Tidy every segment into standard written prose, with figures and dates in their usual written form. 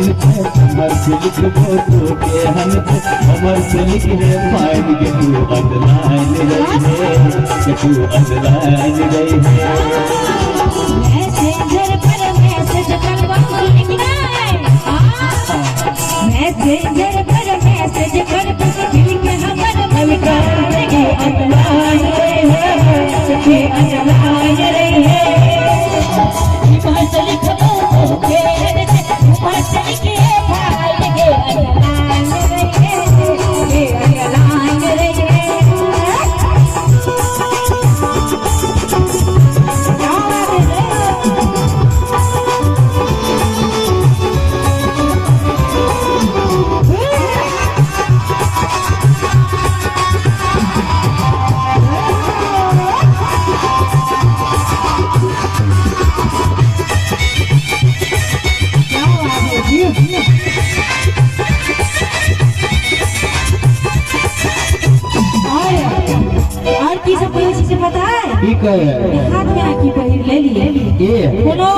Online छै, हमर से लिखबो तो केहन छै, हमर से लिखे फाइन के तू अनलाइन रही है, के तू अनलाइन रही है। मैसेंजर पर मैसेज करबो मैसेंजर पर मैसेज करबो दिल के हमर मलकान के अनलाइन रही है, के अनलाइन रही है। तुम्हार से लिखबो तो केहन छै, तुम्हार से लिखे फाइन के अनलाइन रही है, के अनलाइन रही है। क्या बात है। क्या बात है जी। और की सब पहिरै छी से पता है? की कहे है? हाथ में आकी पहिर ले लिए ए कोनो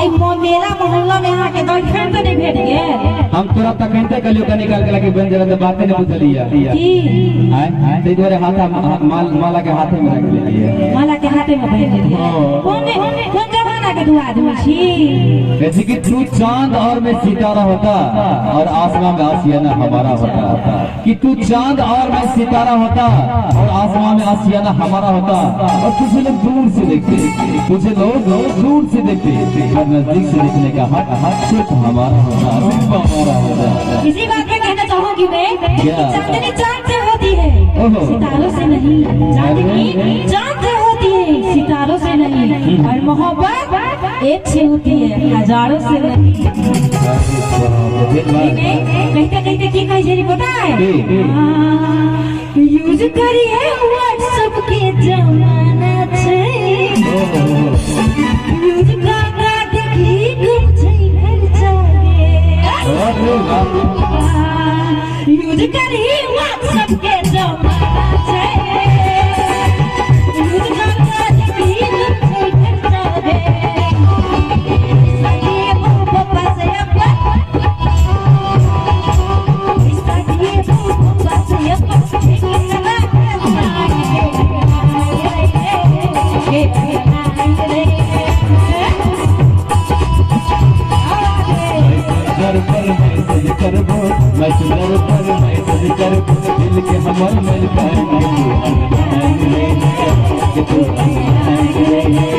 एहि मेला मोहल्ला में अहाँके दलखन तऽ नहि भेट गेल? हम तोरा तखनते कहलियो कनी काल के लागी बन जरा तऽ बाते नहि बुझलियै। की आय ताहि दुआरे हाथ माला के हाथे में रख लेलियै। माला के हाथे में पहिर लेलियै? हाँ। कोन कोन जमाना के दू आदमी छी? जैसे कि तू चांद और मैं सितारा होता और आसमां में आसियाना हमारा होता, कि तू चांद और मैं सितारा होता और आसमां में आसियाना हमारा होता, और तुझे लोग दूर से देखते, तुझे लोग दूर से देखते, पर नजदीक से देखने का हक हक सिर्फ हमारा होता, सिर्फ हमारा होता। इसी बात पे कहना चाहूंगी मैं कि क्या? चांदनी चांद से होती है, ओहो। सितारों से नहीं। चांदनी चांद से होती है, सितारों से नहीं। और मोहब्बत एक से होती है, हजारों से नहीं। नहीं, कहते कहते की कहै छै पता है? की? यूज करिए व्हाट्सएप के जमाना छै, यूज का देखी गुम छै खर्चा गे। अरे वाह। यूज करी व्हाट्सएप के जमाना छै, यूज का देखी गुम छै खर्चा गे। सखी पप्पा से अपन, सखी पप्पा से अपन मैसेंजर पर मैसेज करबो, मैसेंजर पर मैसेज करबो, दिल के हमर मलकान के तू अनलाइन रे है, के तू अनलाइन रे है।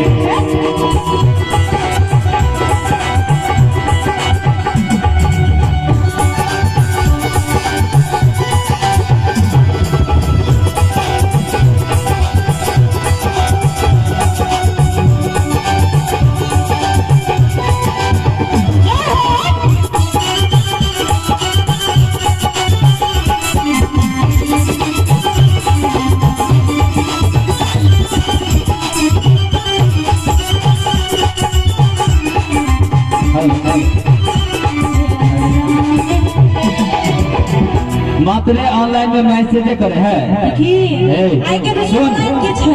मात्र ऑनलाइन में मैसेज करे है। की ए, आइ के सुन। ऑनलाइन के छै।